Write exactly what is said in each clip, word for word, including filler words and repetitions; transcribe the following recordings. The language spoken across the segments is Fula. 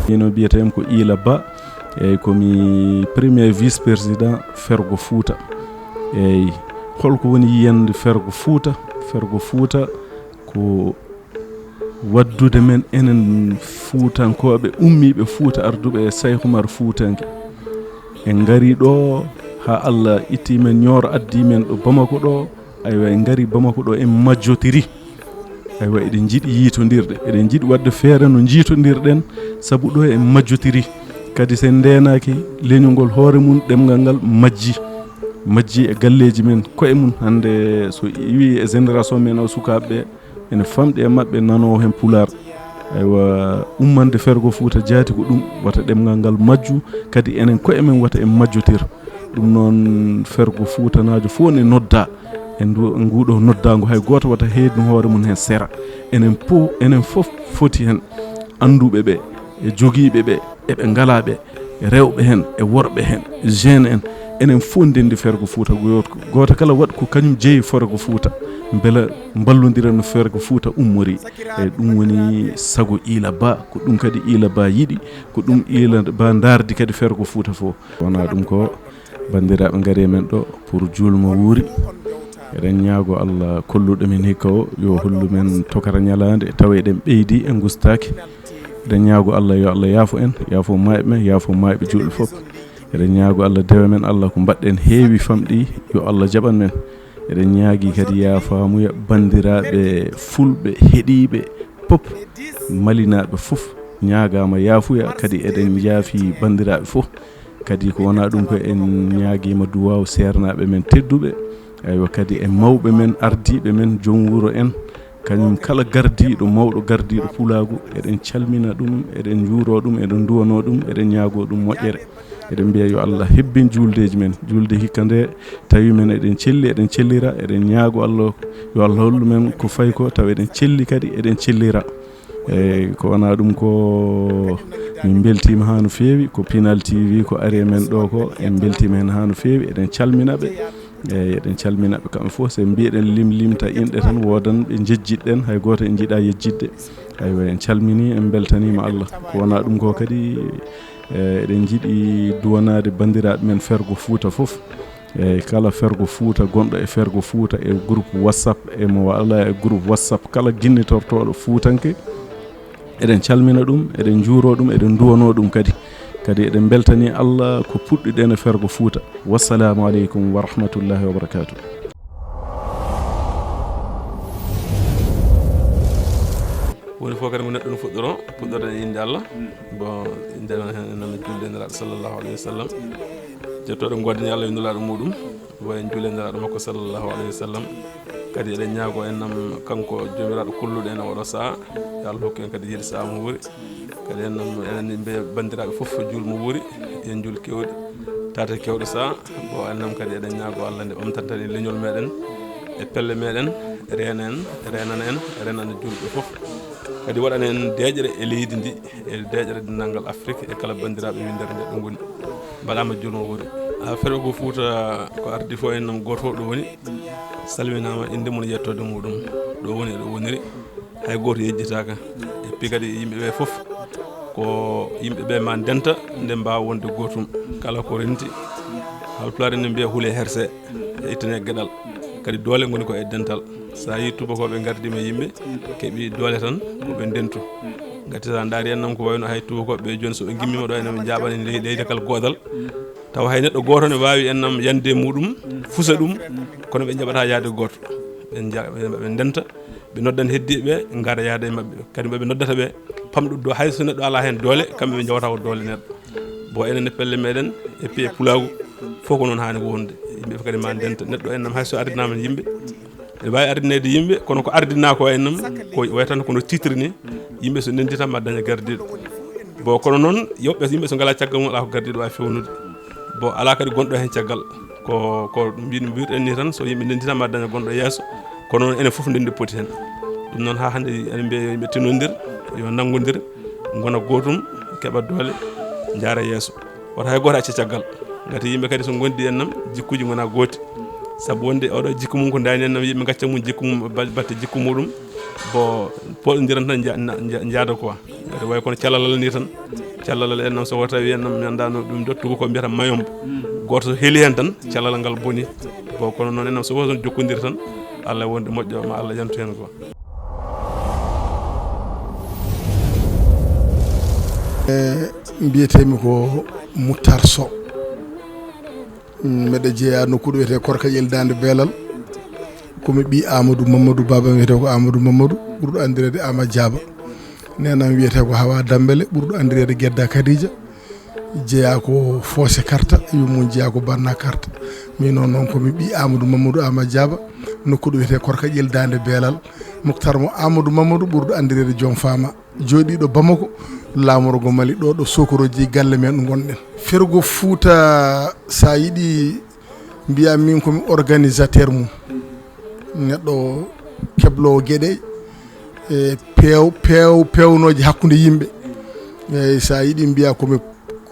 Ino mbiyetee ko Ila Ba, eyyi, ko mi premier vice-président Fergo Fouta. Eyyi, holko woni yiyannde Fergo Fouta? Fergo Fouta ko waddude men enen Fuutankooɓe ummiiɓe Fuuta, arduɓe e Sayh Umar Fuutanke. En ngarii ɗo haa Allah ittii men Ñooro, addii men ɗo Bamako ɗo. Aywa, en ngarii Bamako ɗo, en majjotiri. Aywa, eɗen njiɗi yiitondirde, eɗen njiɗi waɗde feere no njiitondirɗen, sabu ɗo en majjotiri. Kadi so en ndeenaaki, leñol ngol hoore mum, ɗemngal ngal majji, majji e galleeji men, koye mum. Hannde so iwi e génération men o, sukaaɓe ɓe, ene famɗi e maɓɓe nanoowo heen Pulaar. Aywa, ummande Fergo Fouta Jaati ko ɗum, wata ɗemngal ngal majju, kadi enen koye men wata en majjotir. Ɗum noon, Fergo Fuutanaajo fof ne nodda e ndu-, e nguɗo noddaango, hay gooto wata heednu hoore mum heen sera. Enen po-, enen fof foti heen, annduɓe ɓe, e jogiiɓe ɓe, e ɓe ngalaa ɓe, rewɓe heen, e worɓe heen, jeune en, enen fof ndenndi Fergo Fouta gooto. Gooto kala waɗ ko kañum jeyi Fergo Fouta, mbela mballondira no Fergo Fouta ummori. E ɗum woni sago Ila Ba, ko ɗum kadi Ila Ba yiɗi, ko ɗum Ila Ba ndaardi kadi Fergo Fouta fof. Wonaa ɗum ko, banndiraaɓe, ngarii men ɗo pour juulmo wuuri. Eɗen ñaago Allah kolluɗo men hikka o, yo hollu men tokara ñalaande, tawa eɗen ɓeydi, en ngustaaki. Eɗen ñaago Allah yo Allah yaafo en, yaafo maayɓe men, yaafo maayɓe juulɓe fof. Eɗen ñaago Allah dewe men, Allah ko mbaɗɗen heewi famɗi, yo Allah jaɓan men. Eɗen ñaagi kadi yaafaamuya banndiraaɓe fulɓe heɗiiɓe pop, malinaaɓe fof ñaagaama yaafuya, kadi eɗen njaafi banndiraaɓe fof. Kadi ko wonaa ɗum ko en ñaagiima duwaaw seernaaɓe men tedduɓe, aywa, kadi e mawɓe men, ardiiɓe men, joom wuro en, kañum kala gardiiɗo, mawɗo gardiiɗo pulaagu, eɗen calmina ɗum, eɗen njuuroo ɗum, eɗen nduwanoo ɗum, eɗen ñaagoo ɗum moƴƴere. Eɗen mbiya yo Allah hebbin juuldeeji men, juulde hikka nde tawi men eɗen celli, eɗen cellira, eɗen ñaago Allah yo Allah hollu men ko fayi ko, tawa eɗen celli kadi, eɗen cellira. Eyyi, ko wonaa ɗum ko min mbeltiima haa no feewi, ko Pinal T V ko ari e men ɗo ko, en mbeltiima heen haa no feewi, eɗen calmina ɓe. Eyyi, eɗen calmina ɓe kamɓe fof, so en mbiyi eɗen lim-, limta inɗe tan, woodan ɓe njejjitɗen, hay gooto en njiɗaa yejjitde. Aywa, en calminii, en mbeltaniima Allah. Ko wonaa ɗum ko kadi, eh, eɗen njiɗi duwanaade banndiraaɓe men Fergo Fouta fof. Eyyi, kala Fergo Fouta gonɗo e Fergo Fouta e groupe WhatsApp, e mo alaa e groupe WhatsApp, kala ginnitortooɗo Fuutanke, eɗen calmina ɗum, eɗen njuuroo ɗum, eɗen nduwanoo ɗum kadi. Kadi eɗen mbeltanii Allah ko puɗɗiɗen e Fergo Fouta. Wassalaamu aleykum wa rahmatullahi wa barakaatuh. Woni fof kadi ko neɗɗo no fuɗɗoroo, puɗɗoren e innde Allah. Bon, innde Allah heen, en nana juulde e Nelaaɗo sallallahu alayhi wa sallam. Jettooɗo ngoodani Allah e Nulaaɗo muɗum, wa en juule Nelaaɗo makko sallallahu alayhi wa sallam. Kadi eɗen ñaago en nam kanko Joomiraaɗo kolluɗo en oɗo saha, yo Allah hokku en kadi yeeɗi saha mo wuuri. Kadi en nam enen yimɓe banndiraaɓe fof juul mo wuuri, en juul kewɗi, tata kewɗo saha, bo en nam kadi eɗen ñaago Allah nde ɓamtanta en leñol meɗen, e pelle meɗen, reena en, reenana en, reenana juulɓe fof. Kadi waɗana en deeƴre e leydi ndi, e deeƴre denndaangal Afrik, e kala banndiraaɓe winndere nde ɓe ngoni. Mbaɗaama juul mo wuuri. A, Fergo Fouta ko ardi fof en nam gooto fof ɗo woni, salminaama innde mum e yettoode muɗum, ɗo woni e ɗo woniri. Hay gooto yejjitaaka. E puis kadi yimɓe ɓe fof ko yimɓe ɓe ma ndenta nde mbaawa wonde gootum. Kala ko renti, Haalpulaar ene mbiya huule herse, e ittane geɗal. Kadi doole ngoni ko e dental. So a yii tubakooɓe ngardiima e yimɓe, keɓi doole tan, ko ɓe ndentu. Ngati so a ndaari en nam ko wayno hay tubakooɓe ɓe jooni, so ɓe ngimmiima ɗo, ene ɓe njaaɓani ley-, leydagal gootal. Tawa hay neɗɗo gooto ne waawi en nam yande e muɗum, fusa ɗum, kono ɓe njaɓata yaade gooto. Ɓe nja-, ɓe ndenta, ɓe noddan heddiiɓe ɓe, ngara yaada e maɓɓe. Kadi ɓe noddata ɓe, pamɗude ɗo, hay so neɗɗo alaa heen doole, kamɓe ɓe njawata ko doole neɗɗo. Bon, enen e pelle meɗen, e piye pulaagu, fof ko noon haani wonde. Yimɓe fof kadi ma ndenta. Neɗɗo en nam hay so ardinaama yimɓe, ene waawi ardineede yimɓe, kono ko ardinaa ko en nam, ko wayi tan kono titre ni, yimɓe so ndenndi tan ma daña gardiiɗo. Bon, kono noon, yoɓɓe yimɓe so ngalaa caggal mum, alaa ko gardiiɗo waawi fewnude. Bon, alaa kadi gonɗo heen caggal. Ko, ko mbiɗ-, mbiɗen ni tan, so yimɓe ndenndi tan ma daña gonɗo yeeso, kono noon enen fof ndenndi poti heen. Ɗum noon haa hannde eɗen mbiya yo yimɓe tinondir, yo nanngondir, ngona gootum, keɓa doole, njaara yeeso. Wata hay gooto acca caggal. Ngati yimɓe kadi so ngondi en nam, jikkuuji ngona gooti. Sabu wonde oɗo jikku mum ko ndaani en nam, yimɓe ngacca mum jikku mum, ba-, batte jikku muɗum. Bon, poɗondiran tan nja-, na-, nja-, njaada quoi. Ngati way kono calalal ni tan. Cellal en nam, so wota wiyen nam mi anndaano ɗum dottugo ko mbiyata mayombo. Gooto so heli heen tan, cellal ngal boni. Bon, kono noon en nam so wota jokkondir tan, Allah wonde moƴƴo, ma Allah yantu heen ko. E, mbiyetee-mi ko Muttar Sow. Mm, mbeɗa jeyaa nokkuɗo wiyetee Korka Ƴel Daande Beelal. Ko mi ɓii Amadou Mamadou, baabam wiyetee ko Amadou Mamadou, ɓurɗo anndireede Ama Jaaba. Neenam wiyetee ko Hawa Dambele, ɓurɗo anndireede Gedda Kadija. Jeyaa ko Foose Karta, yummum jeyaa ko Banna Karta. Min noon, noon ko mi ɓii Amadou Mamadou Ama Jaaba, nokkuɗo wiyetee Korka Ƴel Daande Beelal. Muktar mo Amadou Mamadou, ɓurɗo anndireede Joom Faama. Jooɗiiɗo Bamako, laamorgo Mali, ɗo, ɗo Sokoroji galle men ɗo ngonɗen. Fergo Fuuta, so a yiɗi mbiyaa min ko mi organisateur mum. Neɗɗo kebloowo geɗe, e peew-, peew-, peewnooji hakkunde yimɓe. Eeyi, so a yiɗi mbiyaa ko mi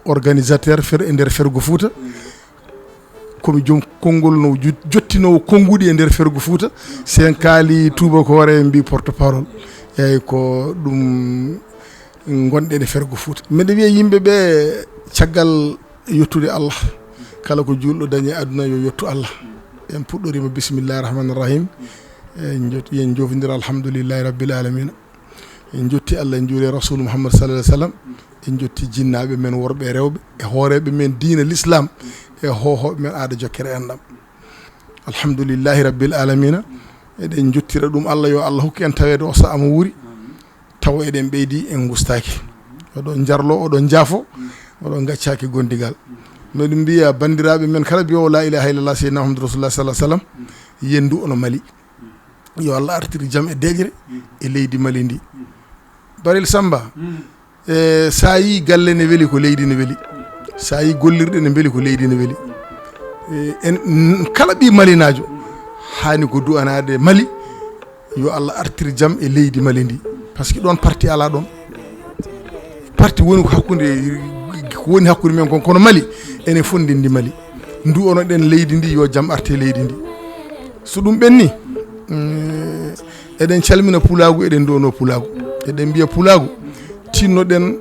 organisateur fer-, e nder Fergo Fuuta. Ko mi joom konngol no ju-, jottinoowo konnguɗi e nder Fergo Fuuta. Sen kaali tuubakoore en mbi porte-parole. Eeyi, ko ɗum ngonɗen e Fergo Fuuta. Mbeɗa wiya yimɓe ɓe, caggal yettude Allah, kala ko juulɗo dañi e aduna yo yettu Allah. En puɗɗoriima bismillahi rahmani rahim. En jot-, en joofindir alhamdulillahi rabbil alamina. En jotti Allah, en juuli Rasul Muhammad sallallahu alaihi wasallam. En jotti jinnaaɓe men worɓe e rewɓe, e hooreeɓe men diina l'islam, e hoohooɓe men aada jokkere enɗam. Alhamdulillahi rabbil alamina. Eɗen jottira ɗum Allah, yo Allah hokku en taweede o sa'a mo wuuri. Tawa eɗen ɓeydi, en ngustaaki. Oɗon njarlo, oɗon njaafo, oɗon ngaccaaki gondigal. Meɗen mbiya banndiraaɓe men kala mbiyoowo la ilaha illallah, Seydina Muhammadu Rasulullah sallallahu alaihi wasallam, yenndu ono Mali. Yo Allah artir jam e deƴre e leydi Mali ndi. Barel Samba, e, so a yii galle ne weli, ko leydi ne weli. So a yii gollirɗe ne mbeli, ko leydi ne weli. E, en, n-, kala ɓii malinaajo haani ko du'anaade Mali, yo Allah artir jam e leydi Mali ndi. Par ce que ɗoon parti alaa ɗoon. Parti woni ko hakkunde, ko woni hakkunde men kon, kono Mali, enen fof ndenndi Mali. Ndu onoɗen leydi ndi, yo jam arte leydi ndi. So ɗum ɓenni, mm, eɗen calmina pulaagu, eɗen nduwano pulaagu. Eɗen mbiya pulaagu, tinnoɗen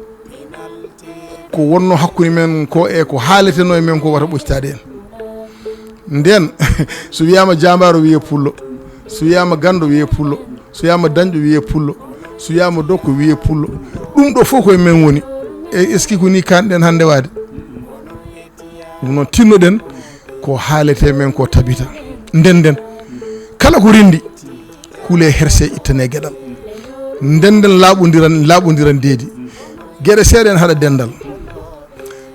ko wonno hakkunde men ko e ko haaleteno e men ko wata ɓoccitaade en. Nden, so wiyaama jaambaaro wiyee pullo, so wiyaama ganndo wiyee pullo, so wiyaama dañɗo wiyee pullo, so wiyaama dokko wiyee pullo. Ɗum ɗo fof koye men woni. E, est-ce que ko ni kaanɗen hannde waade? Ɗum noon, tinnoɗen ko haalete men ko tabita. Ndenden kala ko renndi, huule herse, ittane geɗal. Ndenden laaɓondiran, laaɓondiran deedi. Geɗe seeɗa en haɗa denndal.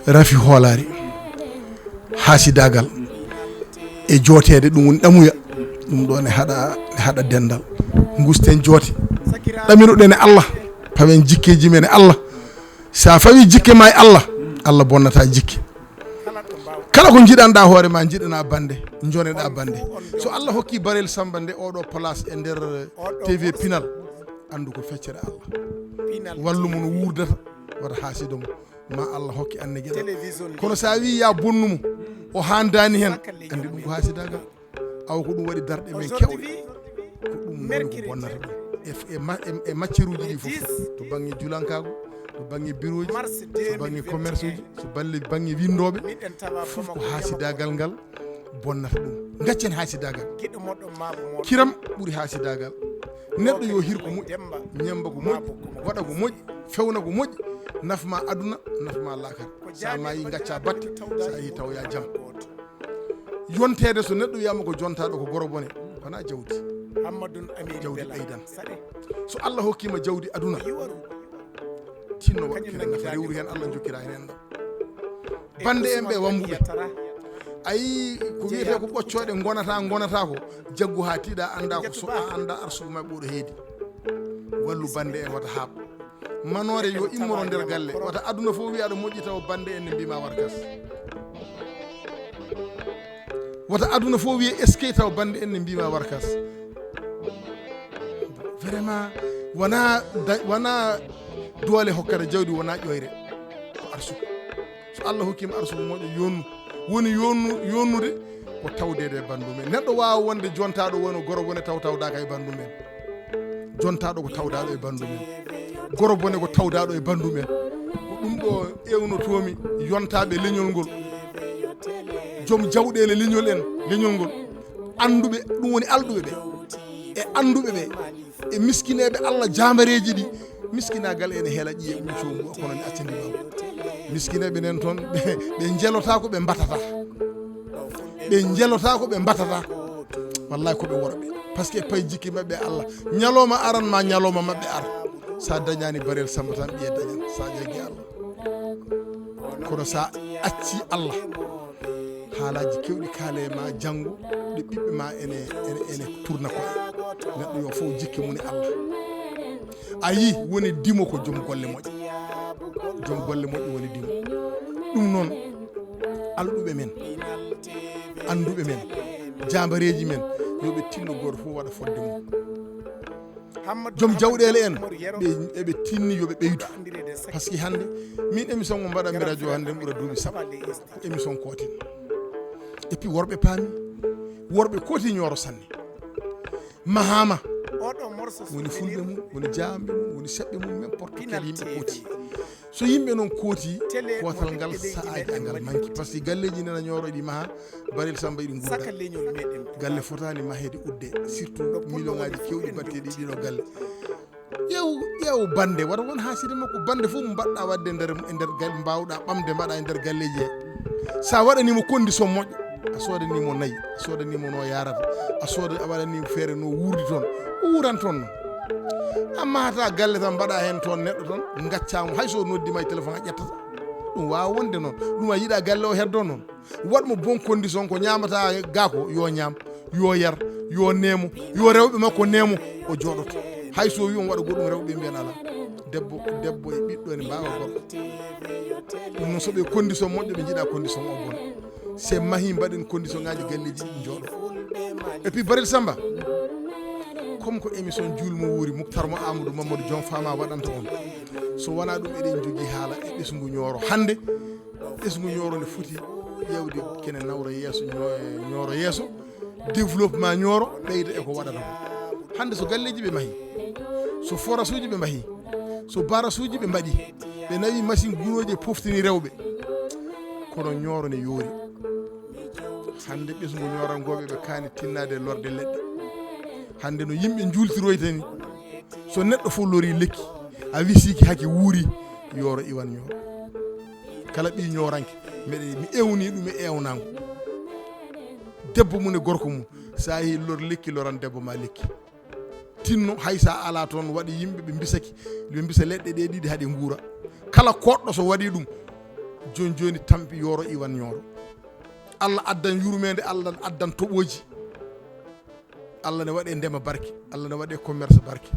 Rafi hoolaari, haasidaagal e jooteede, ɗum woni ɗamuya. Ɗum ɗo ne haɗa, ne haɗa denndal. Ngusten joote. Ɗamiroɗen e Allah, pawen jikkeeji men e Allah. Sa fawi jikke ma e Allah, Allah bonnata jikke. Kala ko njiɗanɗa hoore ma, njiɗana bande, njoneɗa bande. So Allah hokki Barel Samba nde oɗo place e nder T V Pinal, anndu ko feccere Allah. Wallu mo no wuurdata, wata haasido mo. Ma Allah hokke anne geɗal. Kono sa wi ya bonnu mo, o handani hen, andi ɗum ko haasidagal. Awa ko ɗum waɗi darɗe men kewɗe. Ko ɗum woni ko bonnata ɗum. E, e ma-, e, e macceruji ɗi fof, to bangge julankaagu, to bangge biroji, to bangge commerce uji, so balle bangge windoɓe, fof ko haasidagal ngal bonnata ɗum. Gaccen haasidagal. Kiram ɓuri haasidagal. Neɗɗo yo hir ko moƴƴi, ñamba ko moƴƴi, waɗa ko moƴƴi, fewna ko moƴƴi, nafma aduna, nafma lakar. Sa mayi gacca batte, sa yehi taw ya jam. Yonteede, so neɗɗo wiyama ko jontaɗo ko goro bone, wona jawdi. Jawdi ɓeydan. So Allah hokkima jawdi aduna, tinno waɗa kene nafa, rewru hen, Allah jokkira hen enɗam. Bande en ɓe wambuɓe. Ayi ko wiyete ko ɓoccoɗe gonata, gonata ko jaggu ha tiiɗa, anda ko so a anda arsugu ma ɓuuɗo heedi. Wallu bande en wata haaɓ. Manoore yo immoro nder galle. Wata aduna fof wiya aɗa moƴƴi tawa bande en ne mbima warkas. Wata aduna fof wiya eskey tawa bande en ne mbima warkas. Vraiment, wona da-, wona doole hokkata jawdi, wona ƴoyre. Ko arsuko. So Allah hokkima arsuko moƴƴo, yonnu. Woni yonnu, yonnude ko tawdede e bandu men. Neɗɗo wawa wonde jontaɗo woni goro woni taw tawdaka e bandu men. Jontaɗo ko tawdaɗo e bandu men. Goro bone ko tawdaɗo e bandu men. Ko ɗum ɗo O ewnotoomi yontaaɓe leñol ngol, joom jawɗeele leñol en, leñol ngol, annduɓe, ɗum woni alɗuɓe ɓe, e annduɓe ɓe, e miskineeɓe Allah jaambareeji ɗi. Miskinaagal ene heela ƴiye ɓum coomu, kono ne accandi ɓaawo. Miskineeɓe nen toon, ɓe, ɓe njelotaako, ɓe mbatata. Ɓe njelotaako, ɓe mbatata. Wallahi ko ɓe worɓe. Parce que pay jikki maɓɓe Allah. Ñalawma aran ma ñalawma maɓɓe ar. Sa dañani Barel Samba tan ɓiye dañan. Sa jaggi Allah. Kono sa acci Allah, haalaaji kewɗi kaale ma janngo, ɗe ɓiɓɓe ma ene, ene, ene tourna koye. Neɗɗo yo fof jikke mum e Allah. A yii, woni dimo ko joom golle moƴƴe. Joom golle moƴƴe woni dimo. Ɗum noon, alɗuɓe men, annduɓe men, jaambareeji men, yo ɓe tinno gooto fof waɗa fodde mum. Joom jawɗeele en, ɓe, eɓe tinni yo ɓe ɓeydu. Parce que hannde, min émission mo mbaɗanmi radio hannde, ɓura duuɓi sappo. Ko émission kootin. Et puis worɓe paami, worɓe kooti Ñooro sanne. Mahaama, woni fulɓe mum, woni jaaɓe mum, woni seɓɓe mum, n'importe quel yimɓe kooti. So yimɓe noon kooti, kootal ngal sa'aaji angal manki. Parce que galleeji nana Ñooro ɗi maha, Barel Samba eɗi ngudda. Galle fotaani maheede udde, surtout million ŋaaji kewɗi batteɗi ɗiɗo galle. Ƴeew, ƴeew bannde, wata won haaside makko, bannde fof mo mbaɗɗa waɗde e nder, e nder gal-, mbaawɗa ɓamde mbaɗa e nder galleeji he. Sa waɗanimo condition moƴƴo, a soodanimo nayi, a soodanimo no yarata, a sooda, a waɗanimo feere no wuurdi toon, o wuuran toon noon. A mahata galle tan mbaɗa heen toon neɗɗo toon, ngaccamo, hay so noddima e téléphone a ƴettata. Ɗum waawa wonde noon, ɗum a yiɗa galle o heddo noon. Waɗ mo bon condition, ko ñaamata ga ko yo ñaam, yo yar, yo neemo, yo rewɓe makko neemo, o jooɗoto. Hay so wi on waɗa goɗɗum, rewɓe mbiyan ala. Debbo, debbo e ɓiɗɗo ene mbaawa gorko. Ɗum noon so ɓe condition moƴƴo, ɓe njiɗa condition o bon. Se mahi mbaɗen condition ngaji galleji ɗi jooɗo. Et puis Barel Samba, comme ko émission Juulmo wuuri, Muktar mo Amadou Mamadou Joom Fama waɗanta on. So wona ɗum eɗen jogii haala e ɓesngu Ñooro hannde. Ɓesngu Ñooro ne foti ƴeewde kene nawra yeeso Ño-, Ñooro yeeso, développement Ñooro ɓeyda e ko waɗata ko. Hannde so galleeji ɓe mahi, so forage uji ɓe mbahi, so barage uji ɓe mbaɗi, ɓe nawi machine gurooji e poftini rewɓe, kono Ñooro ne yoori. Hannde ɓesngu Ñoorankooɓe ɓe kaani tinnaade e lorde leɗɗe. Hannde no yimɓe njuultiroyta ni, so neɗɗo fof lori lekki, a wisiki hake wuuri, yooro iwan Ñooro. Kala ɓii Ñooranke, mbeɗe, mi ewni ɗum e ewnango. Debbo mum e gorko mum, sa yehi lor lekki, loran debbo ma lekki. Tinno, hay sa ala toon, waɗi yimɓe ɓe mbisaki, ɓe mbisa leɗɗe ɗe ɗiɗi haɗe nguura. Kala koɗɗo so waɗi ɗum, joni joni tampi yooro iwan Ñooro. Allah addan yurmeende, Allah addan toɓoji. Allah ne waɗe ndema barke, Allah ne waɗe commerce barke.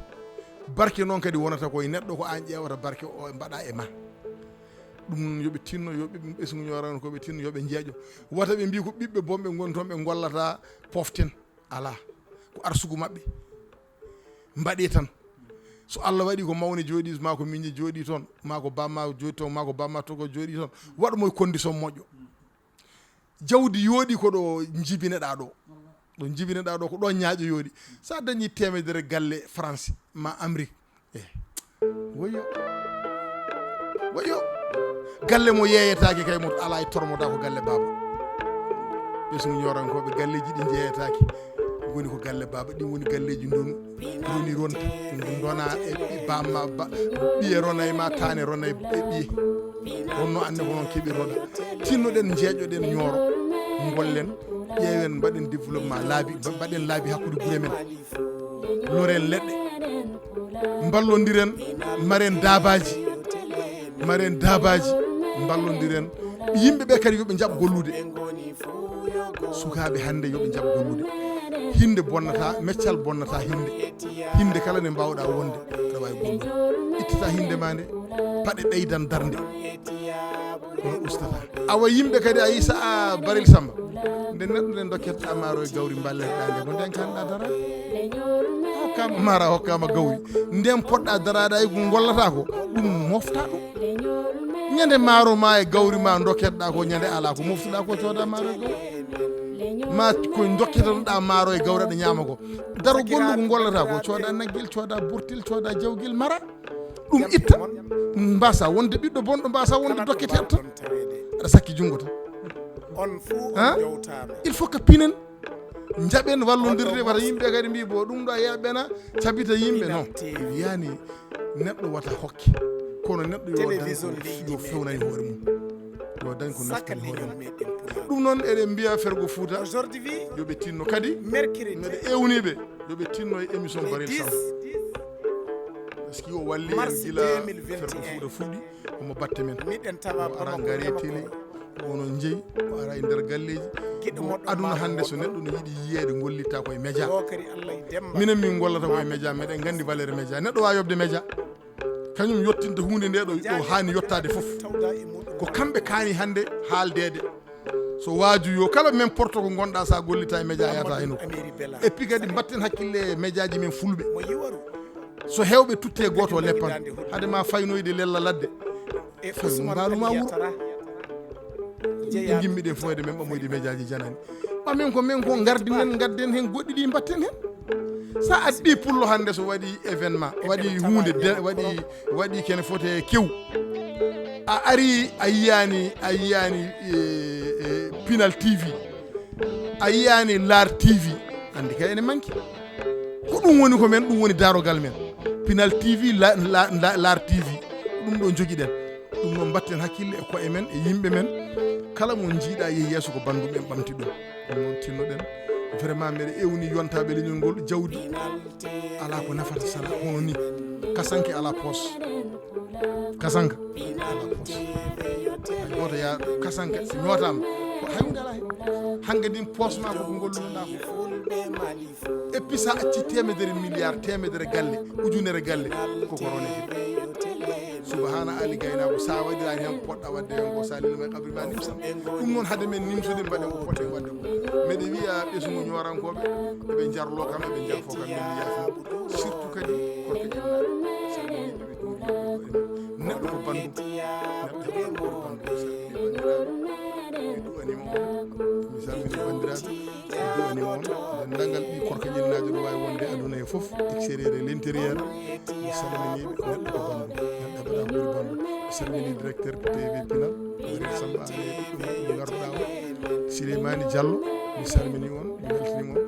Barke noon kadi wonata koye neɗɗo, ko an ƴeewata barke o mbaɗa e ma. Ɗum noon yo ɓe tinno, yo ɓe ɓesngu Ñoorankooɓe tinno, yo ɓe njeeƴo. Wata ɓe mbi ko ɓiɓɓe bonɓe ngoni toon, ɓe ngollata poften. Ala. Ko arsugu maɓɓe. Mbaɗe tan. So Allah waɗi ko mawne jooɗi, ma ko miñe jooɗi toon, ma ko bamma jooɗi toon, ma ko bamma togo jooɗi toon, waɗ mo e condition moƴƴo. Jawdi yooɗi ko ɗo jibineɗa ɗo. Ɗo jibineɗa ɗo ko ɗo ñaaƴo yooɗi. Sa dañi temedere galle France ma Amérique. Eh. Woyo. Woyo. Galle mo yeeyetaake kay mo ala e tormoda ko galle baaba. Ɓesngu Ñoorankooɓe galleeji ɗi njeeyetaake. Woni ko galle baaba, ɗin woni galleeji ndonu. Roni ronta. Ndona e ɓi-, bamma ba-, ɓiye rona e ma, taane rona e ɓiye. Wonno anne ko noon keɓi roɗa. Tinnoɗen, njeeƴoɗen Ñooro. Ngollen, ƴeewen, mbaɗen développement laabi, mba-, mbaɗen laabi hakkude gure men. Loren leɗɗe. Mballondiren, maren daabaaji. Maren daabaaji, mballondiren. Yimɓe ɓe kadi yo ɓe njaɓ gollude. Sukaaɓe hannde yo ɓe njaɓ gollude. Hinde bonnata, meccal bonnata hinde. Hinde kala ne mbawɗa wonde, aɗa waawi gollude. Ittata hinde ma nde, paɗe ɓeydan darnde. Kono ustata. Awa yimɓe kadi a yii sa'a Barel Samba. Nde neɗɗo nde dokketɗa maaro e gawri mballeteɗa nde, ko nden kanɗa dara. A hokkama maaro, a hokkama gawri. Nden poɗɗa daraade ay ko ngollata ko, ɗum mofta ɗum. Ñande maaro ma e gawri ma dokketɗa ko, ñande ala ko moftuɗa ko, cooda maaro e gawri. Ma ko dokketanoɗa maaro e gawri aɗa ñaama ko. Daro gollu ko ngollata ko, cooda naggel, cooda burtel, cooda jawgel mara. Ɗum itta, mbasa wonde ɓiɗɗo bonɗo, mbasa wonde dokke teɗto. Aɗa sakki junngo tan. On fuu on. Hein? Jowtaama. Il faut que pinen, njaɓen wallondirde, wata yimɓe kadi mbi bo ɗum ɗo yeɓɓena cabita yimɓe. Non, mi wiyani neɗɗo wata hokke, kono neɗɗo yo dañ ko yo fewnani hoore mum, yo dañ ko naftani hoore mum. Ɗum noon eɗen mbiya Fergo Fouta, yoɓe tinno kadi, meɗe ewniɓe, yoɓe tinno e émission Barel Samb. Parce que o walli en gila Fergo Fouta fuɗɗi, omo batte men. O ara ngari e télé, ono jeyi, o ara e nder galleji. Aduna hannde so neɗɗo no yiɗi yiyeede gollitta ko e média. Minen min gollata ko e média, meɗen nganndi valeur média. Neɗɗo wawi yoɓde média, kañum yottinta huunde nde ɗo, ɗo haani yottaade fof. Ko kamɓe kaani hannde haaldeede. So waaju yo kala men porto ko ngonɗa, sa gollita e média yata e nokku. Et puis kadi mbatten hakkille e médiaji men fulɓe. So hewɓe tutte goto o leppan. Hade ma faynoyde lella ladde. Fayno mbalu ma wuro. Ɗi jimmi ɗe fof eɗe men ɓamoyde médiaji janani. Ɓamen ko men ko ngardi men ngadden hen goɗɗi ɗi mbatten hen. Sa addi pullo hannde so waɗi événement, waɗi huunde de, waɗi, waɗi kene fote kew. A ari a yiyani, a yiyani, e, e, Pinal T V. A yiyani Laar T V. Andi kay ene manki. Ko ɗum woni ko men, ɗum woni darogal men. Pinal T V, la, la, la, Laar T V. Ɗum ɗo jogiɗen. Ɗum noon mbatten hakkille e koye men, e yimɓe men. Kala mo jiiɗa yehi yeeso ko banndum en ɓamti ɗum. Ɗum noon tinnoɗen. Vraiment mbeɗa ewni yontaɓe leñol ngol jawdi. Ala ko nafata sala hono ni. Kasanke ala poos. Kasanka ala poos. Hay goto ya kasanka si ñootama. Ko hay hunde ala hen. Hanga din poos ma ko ko gollunoɗa ko. Et puis sa acci temedere milliard, temedere galle, ujunere galle, ko ko ronete. Subhana Ali Gaynako, sa waɗirani hen ko poɗɗa wadde hen ko, sa lilma e kabri ma nimsa. Ɗum noon hade men nimsude mbaɗen ko poɗɗen wadde ko. Meɗe wiya ɓesngu ñorankoɓe, eɓe jarlo kam, eɓe jarfo kam, min mi yaafo. Surtout kadi korka ƴennaɓe. Neɗɗo ko bandum. Neɗɗo ko bandum. Mi du'anima on. Mi salmini bandiraɓe. Mi du'anima on. Dendagal ɓi korka ƴennajo no wawi wonde aduna e fof, extérieur et l'intérieur. Mi salmini ɓe. Neɗɗo ko bandum. Neɗɗo heɓata ko ɓuri bandum. Mi salmini directeur T V Pinal. Samba Alé, ɗum garduɗa o. Sileymani Diallo. Mi salmini on. Mi weltanima on.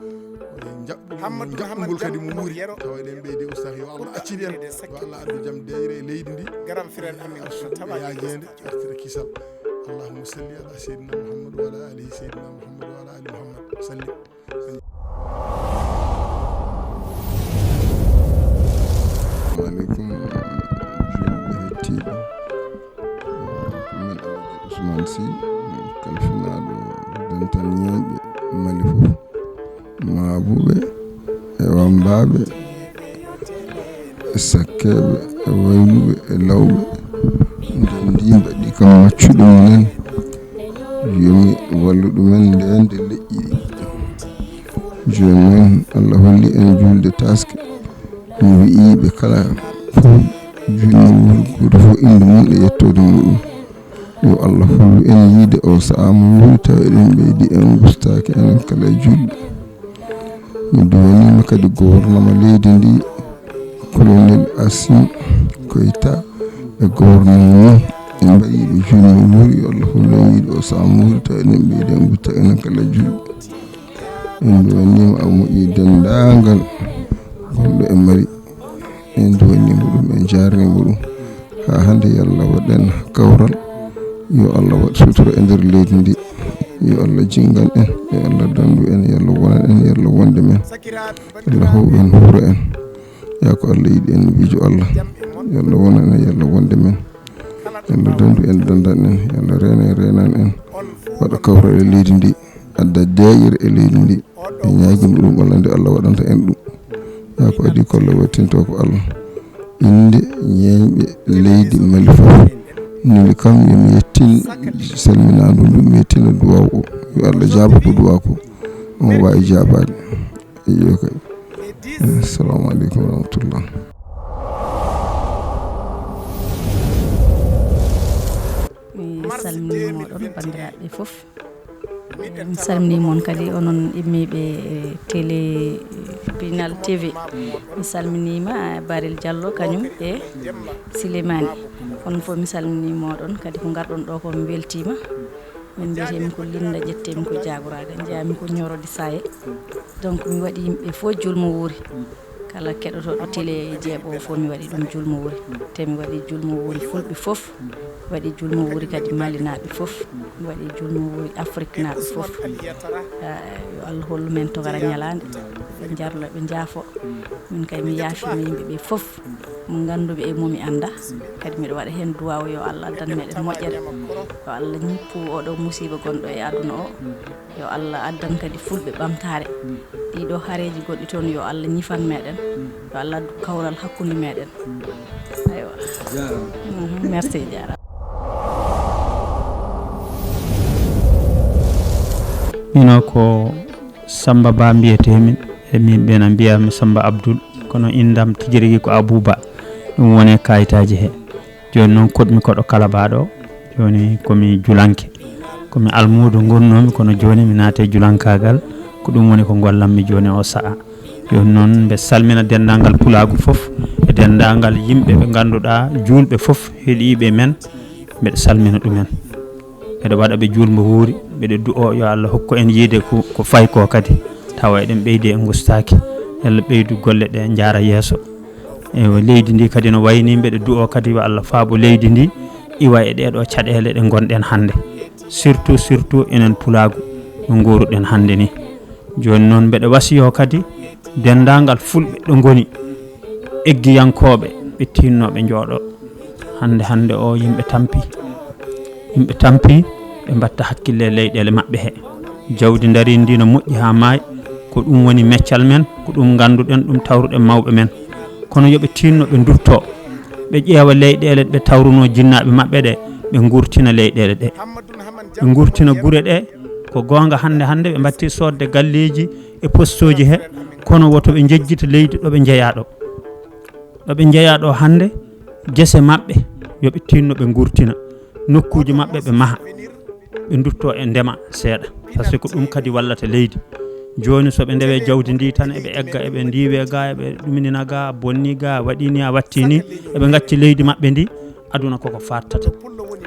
Jaɓɓugol kadi mo wuuri, tawa eɗen ɓeydi ustah, yo Allah accin en, yo Allah addu jam deyre e leydi ndi. Garam firen amin. Arsuɓe yaajeende, artira kisal. Allahumma salli ala sayyidina Muhammad wa ala alihi sayyidina Muhammad wa ala ali Muhammad. Sallim. Assalamu alaikum. Julɓe hettiiɓe. Min Alhaji Ousmane Sy, kalfinaaɗo dental ñeeñɓe Mali fof. Maabuɓe e wambaaɓe e sakkeeɓe e wayluɓe e lawɓe, ndenndi mbaɗi kam maccuɗo minen, yo mi wallu ɗumen ndeende leƴƴi ɗi. Jooni noon, Allah holli en juulde taaske, mi wi'i ɓe kala fof juulnowol gooto fof innde mum e yettoode muɗum. Yo Allah hollu en yiide o sa'a mo wuuri tawa eɗen ɓeydi en gustaaki enen kala e julɓe. Mi duwaniima kadi gouvernement leydi ndi, Colonel Assimi Goïta e gouvernement mum, en mbaɗi ɓe juulnowol wuuri, yo Allah hollu en yiide o sa'a mo wuuri tawa eɗen ɓeydi en gustaaki enen kala e julɓe. En duwaniima a moƴƴi denndaangal gonɗo e Mali. En duwaniima ɗum, en njaarniima ɗum. Haa hannde, yo Allah waɗ en kawral, yo Allah waɗ sutura e nder leydi ndi, yo Allah jinngan en, yo Allah danndu en, yo Allah wonan en, yo Allah wonde men, yo Allah huuɓ en, huuro en. Yaa ko Allah yiɗi en, miijo Allah, yo Allah wonan en, yo Allah wonde men, yo Allah danndu en, danndan en, yo Allah reena en, reenan en, waɗa kawral e leydi ndi. Adda deeƴere e leydi ndi. Ɓe ñaagima ɗum Allah nde Allah waɗanta en ɗum. Yaa ko adii ko Allah waɗtinto ko Allah. Innde ñeeñɓe leydi Mali fof. Neli kam yo mi yettin salminaandu ndu, mi yettina duwaaw o. Yo Allah jaabo ko duwaa ko. Omo waawi jaabaade. Iyo kay. Assalamu aleykum wa rahmatullah. Mi salminiima oɗon banndiraaɓe fof. Mi salminii mon kadi, onon immiiɓe télé Pinal T V. Mi salminiima Barel Diallo, kañum e Silimani. Onon fof mi salminii mooɗon, kadi ko ngarɗon ɗo ko mi weltiima. Min mbiyetee-mi ko Linda, ƴettee-mi ko Diagouraga, njeyaa-mi ko Nioro di Saye. Donc mi waɗi yimɓe fof julmo wuuri. Kala keɗotooɗo télé jeeɓo o fof, mi waɗi ɗum julmo wuuri. Te mi waɗi julmo wuuri fulɓe fof. Mi waɗi julmo wuuri kadi malinaaɓe fof. Mi waɗi julmo wuuri afriknaaɓe fof. Ah, yo Allah hollu men togara ñalaande. Ɓe njarlo, ɓe njaafo. Min kay mi yaafima yimɓe ɓe fof. Mo ngannduɓe e mo mi annda. Kadi miɗo waɗa heen duwaaw yo Allah addan meɗen moƴƴere. Yo Allah ñippu oɗo musiba gonɗo e aduna o. Yo Allah addan kadi fulɓe ɓamtaare. Ɗiɗo hareeji goɗɗi toon yo Allah ñifan meɗen. Yo Allah addu kawral hakkunde meɗen. Aywa. Mhm, merci, jaaraama. Mino ko Samba Ba mbiyetee-mi, e min ɓe na mbiya mi Samba Abdul, kono inndam tigi rigi ko Abou Ba. Ɗum woni e kayitaaji he. Jooni noon koɗmi koɗo kala baaɗo. Jooni ko mi julanke. Ko mi almuudo ngonnoomi, kono jooni mi naate julankaagal. Ko ɗum woni ko ngollammi jooni o sa'a. Jooni noon mbe salmina denndaangal pulaagu fof, e denndaangal yimɓe ɓe ngannduɗaa juulɓe fof, heɗiiɓe men, mbeɗa salmina ɗumen. Mbeɗa waɗa ɓe juulmo wuuri, mbeɗa du'o yo Allah hokku en yiide ko, ko fayi ko kadi. Tawa eɗen ɓeydi en ngustaaki. Yo Allah ɓeydu golle ɗe njaara yeeso. Ewa, leydi ndi kadi no wayni, mbeɗa du'o kadi yo Allah faabo leydi ndi, iwa e ɗeɗo caɗeele ɗe ngonɗen hannde. Surtout, surtout enen pulaagu no nguuruɗen hannde ni. Jooni noon mbeɗa wasiyo kadi denndaangal fulɓe ɗo ngoni, eggiyankooɓe, ɓe tinno ɓe njooɗo. Hannde, hannde o yimɓe tampi. Yimɓe tampi, ɓe mbatta hakkille e leyɗeele maɓɓe he. Jawdi ndariindi ndi no moƴƴi haa maayi, ko ɗum woni meccal men, ko ɗum ngannduɗen, ɗum tawruɗen mawɓe men. Kono yo ɓe tinno ɓe ndutto, ɓe ƴeewa leyɗeele ɗe ɓe tawruno jinnaaɓe maɓɓe ɗe, ɓe ngurtina leyɗeele ɗe. Ɓe ngurtina gure ɗe, ko goonga hannde, hannde ɓe mbatti soodde galleeji e postooji he, kono woto ɓe njejjita leydi ɗo ɓe njeyaa ɗo. Ɗo ɓe njeyaa ɗo hannde, gese maɓɓe, yo ɓe tinno ɓe ngurtina. Nokkuuji maɓɓe ɓe maha. Ɓe ndutto e ndema seeɗa. Par ce que ko ɗum kadi wallata leydi. Jooni so ɓe ndewe jawdi ndi tan, eɓe egga, eɓe ndiiwe ga, eɓe ɗuminina ga, bonni ga, waɗi ni, a watti ni, eɓe ngacci leydi maɓɓe ndi. Aduna koko fattata.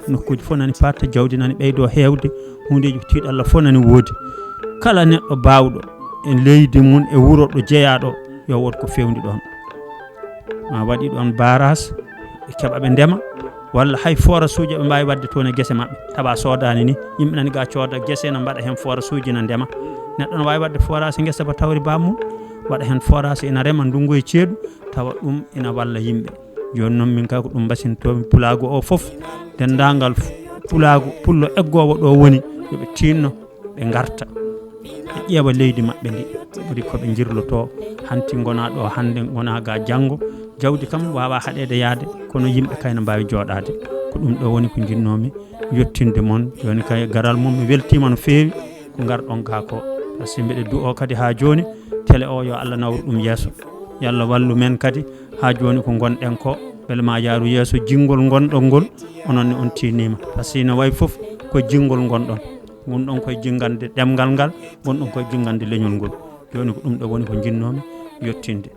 Nokkuuji fof nani patta, jawdi nani ɓeydo heewde, hundeeji tiiɗalla fof nani woodi. Kala neɗɗo baawɗo e leydi mum e wuro ɗo jeyaaɗo, yo wood ko fewndi ɗoon. Ma waɗi ɗoon barrage, ɓe keɓa ɓe ndema, walla hay forage uji ɓe mbaawi waɗde toon e gese maɓɓe. Tawa soodaani ni, yimɓe nani ga cooda gese, na mbaɗa heen forage uji, na ndema. Neɗɗo no waawi waɗde forage e ngesa ba tawri baammum, waɗa heen forage ina rema ndungu e ceeɗu, tawa ɗum ina walla yimɓe. Jooni noon min kay ko ɗum mbasintoomi pulaagu o fof, denndaangal f-, pulaagu, pullo eggoowo ɗo woni, yo ɓe tiinno, ɓe ngarta, ɓe ƴeewa leydi maɓɓe ndi, ɓuri ko ɓe njirlotoo, hanti ngona ɗo hannde, ngona ga janngo, jawdi kam waawa haɗeede yahde, kono yimɓe kay na mbaawi jooɗaade. Ko ɗum ɗo woni ko njinnoomi yettinde mon, jooni kay garal mum mi weltiima no feewi, ko ngarɗon ga ko, par ce que mbeɗa du'o kadi haa jooni, télé o yo Allah nawru ɗum yeeso, yo Allah wallu men kadi haa jooni ko ngonɗen ko, mbele ma yaaru yeeso, jinngol ngonɗon ngol, onon ne on tiinniima, par ce que no wayi fof ko jinngol ngonɗon. Ngonɗon koye jinngande ɗemngal ngal, ngonɗon koye jinngande leñol ngol. Jooni ko ɗum ɗo woni ko njinnoomi yettinde.